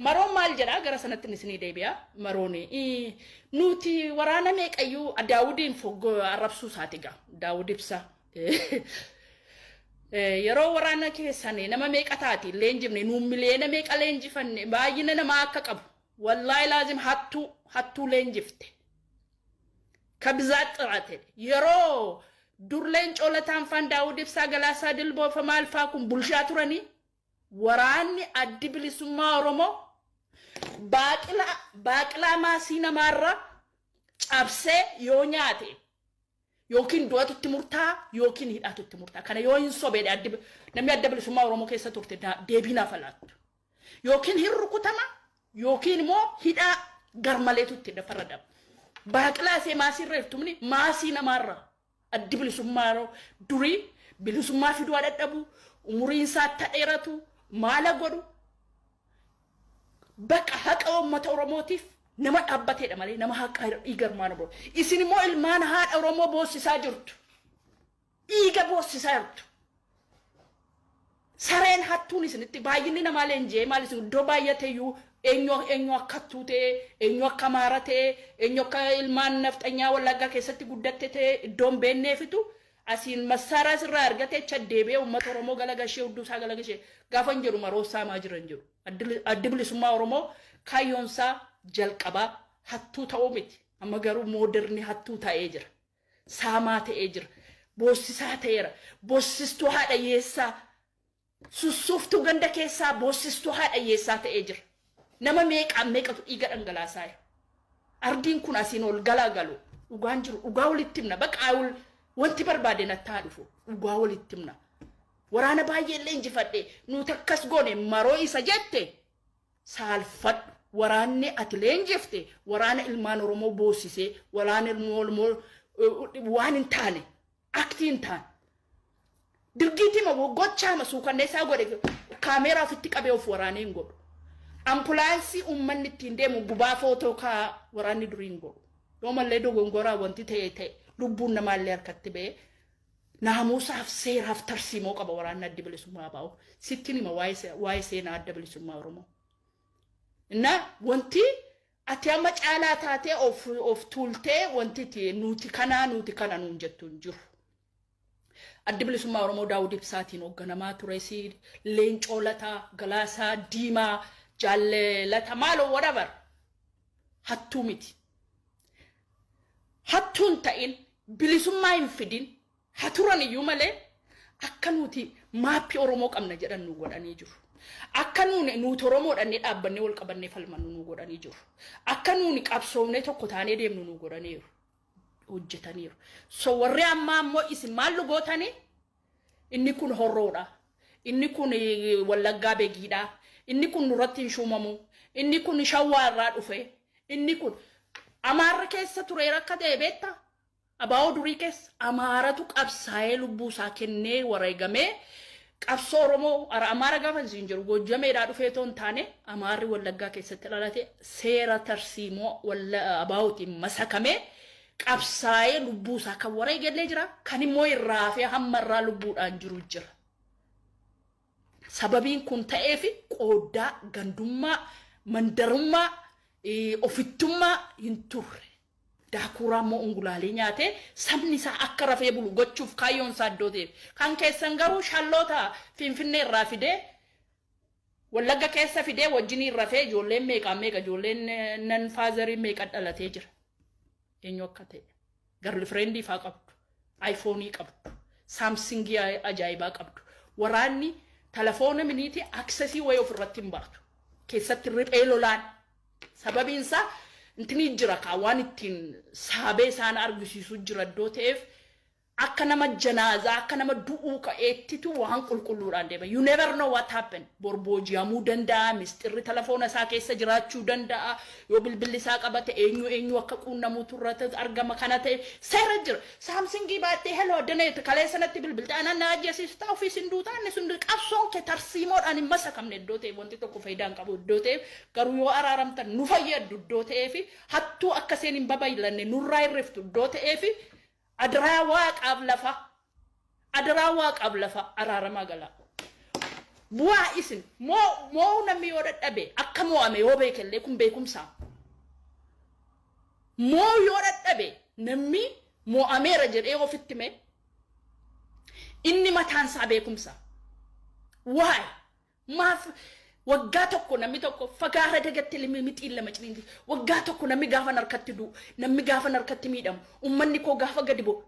Maroon maal jedhaa? Gara sanatti isinii deebi'a. Maroon nuti waraana meeqayyuu Daawudiin arrabsuu isaati gaa. Daawud Ibsaa. Yeroo waraana keessan nama meeqa taati leenjifne, nuun miliyoona meeqa leenjifanne, baay'ina namaa akka qabu. Wallaahi laazim hattuu hattuu leenjifte. ከብዛት ጥራት yeroo dur Leencoo Lataan faan, Daawud Ibsaa, Galaasaa Dilboo fa maal faa kun bulchaa turanii, waraanni Addi Bilisummaa Oromoo baaqilaa baaqilaa maasii namaarra cabsee yoo nyaate yookiin du'atu itti murtaa yookiin hidhaatu itti murtaa. Kana yoo hin sobeedhe, addi namni Adda Bilisummaa Oromoo keessa turte deebii naaf laattu. Yookiin hin rukutama yookiin immoo hidhaa garmaleetu itti faradama. Baaqilaa isee maasiirra jirtumni maasii namaarra Addi Bilisummaa yeroo durii bilisummaa fiduu dadhabu, umuriin isaa akka dheeratu maala godhu, bakka haqa uummata Oromootiif nama dhaabbateedha malee nama haqa dhiiga ilmaan Oromoo. Isin immoo ilmaan haadha Oromoo boossisaa jirtu. Dhiiga boossisaa jirtu. Sareen hattuun isinitti baay'inni namaa leenji'ee maal isin iddoo baay'ate iyyuu, eenyu eenyu akka hattuu ta'e, eenyu akka amaara ta'e, eenyu akka ilmaan nafxanyaa Wallaggaa keessatti guddatte ta'e iddoon beekneefitu asiin massaaraa sirraa argate achi deebi'ee uummata Oromoo galagashee, hudduu isaa galagashee gaafa hin jedhu maroo saamaa jiran jedhu. Addi Bilisummaa Oromoo kaayyoonsaa jalqabaa hattuu ta'uu miti. Amma garuu modern hattuu ta'ee jira. Saamaa ta'ee jira. Boossisaa ta'eera. Boossistuu haadha hiyyeessaa. Sussuuftuu ganda keessaa boossistuu haadha hiyyeessaa ta'ee jira. Nama meeqaan meeqatu dhiiga dhangalaasaa jira. Ardiin kun asiin ol galaa galu. Dhugaan jiru dhugaa walitti himna. Bakka wanti barbaade nattaa dhufu dhugaa walitti himna. Waraana baay'ee illee injifadhe, nuti akkas goone maroo isa jette saalfadhu. Waraanni ati leenjifte waraana ilmaan Oromoo boossisee, waraana ilmoo Oromoo waan hin taane aktii hin taane. Dirgiitima gochaama suukanneessaa godhe, kaameeraa ofitti qabee of waraanee hin godhu. Ambulaansii uummanni ittiin deemu gubaa footoo kaa waraanni durii hin godhu. Yoomallee dogongoraa wanti ta'e ta'e lubbuun namaallee harkatti ba'ee naamusaaf seeraaf tarsiimoo qaba waraanni Addi Bilisummaa baa'u. Sittiin hima waa'ee seenaa Adda Bilisummaa Oromoo. Inna wanti ati amma caalaa taatee of tuultee wanti nuti kanaa nuti kana nuun jettu hin jiru. Addi Bilisummaa Oromoo Daawud Ibsaatiin hoogganamaa tures, Leencoo Lataa, Galaasaa Diimaa, Jaalle Lataa, maaloo whatever, hattuu miti. Hattuun ta'in bilisummaa hin fidin haturan iyyuu malee akka nuti maappii Oromoo qabna jedhan nu godhanii jiru. Akka nuuni nuti Oromoodhannee dhaabbannee wal qabannee falmannu nu godhanii jiru. Akka nuuni qabsoomnee tokko taanee deemnu nu godhaniiru. Hojjetaniiru. So warri ammaa ammoo isin maal nu gootanii? Inni kun Horroodha. Inni kun Wallaggaa Begiidha. Inni kun nurratti hin shuumamu. Inni kun Shawwaa irraa dhufe. Inni kun Amaarra keessa tureera akka ta'e beektaa? Abaa'oo durii keessa Amaaratu qabsaa'ee lubbuu isaa kennee wareegamee qabsoo Oromoo. Amaara gaafa isin jiru Goojjameedhaa dhufee otoo hin taane, Amaarri Wallaggaa keessatti dhalate seera tarsiimoo Abaa'ootiin masakamee qabsaa'ee lubbuu isaa kan wareegallee jira, kan immoo irraa hafee hamma irraa lubbuudhaan jiru jira. Sababiin kun ta'eef qooddaa gandummaa, mandarummaa, ofittummaa hin turre. Daakuuraa immoo ungulaalee nyaatee sabni isaa akka rafee bulu gochuuf kaayyoon isaa iddoo ta'eef. Kan keessan garuu shalloota Finfinnee irraa fidee Wallagga keessa fidee wajjiniin rafee ijoolleen meeqaan meeqa, ijoolleen nan father meeqa dhalatee jira. Eenyu akka ta'e. Girlfriend faa qabdu. iPhone qabdu. Samsung ajaa'ibaa qabdu. Waraanni telefoona miniitii access wayii ofirratti hin baatu. Keessatti riphee lolaan. Sababiin isaa intini jira kaa, waan ittiin saabee isaan argisiisu jira iddoo ta'eef, akka nama janaazaa, akka nama du'uu ka'eettitu waan qulqulluudhaan deema. You never know what happened. Borbooji'amuu danda'a, misxirri telefoona isaa keessa jiraachuu danda'a, yoo bilbilli isaa qabate eenyu eenyu akka quunnamuutu irratti argama kana ta'e seera jira. Samsung baattee hello addaneetu kaleessa natti bilbilte anaan na ajjeesiifta, ofiis hin duutaa, inni sun qabsoon kee tarsiimoodhaan hin masakamne iddoo ta'eef wanti tokko faayidaa hin qabu iddoo ta'eef, garuu yoo araaramtan nu fayyaddu iddoo ta'eef, hattuu akka isheen hin babal'anne nurraa hirriftu iddoo ta'eef, adaraa waaqaaf lafa, adaraa waaqaaf lafa, araaramaa galaa. Bu'aa isin moo namni yoo dadhabe, akka mo'ame yoo beekellee, kun beekumsa. Moo yoo dadhabe, namni mo'ameera jedhee ofitti hime, inni mataan isaa beekumsa. Waay, maaf waggaa tokko namni tokko fagaara dagatte mixiin lama ciniinti? Waggaa tokko namni gaafa harkatti du'u, namni gaafa harkatti miidhamu, ummanni koo gaafa gadi bu'u.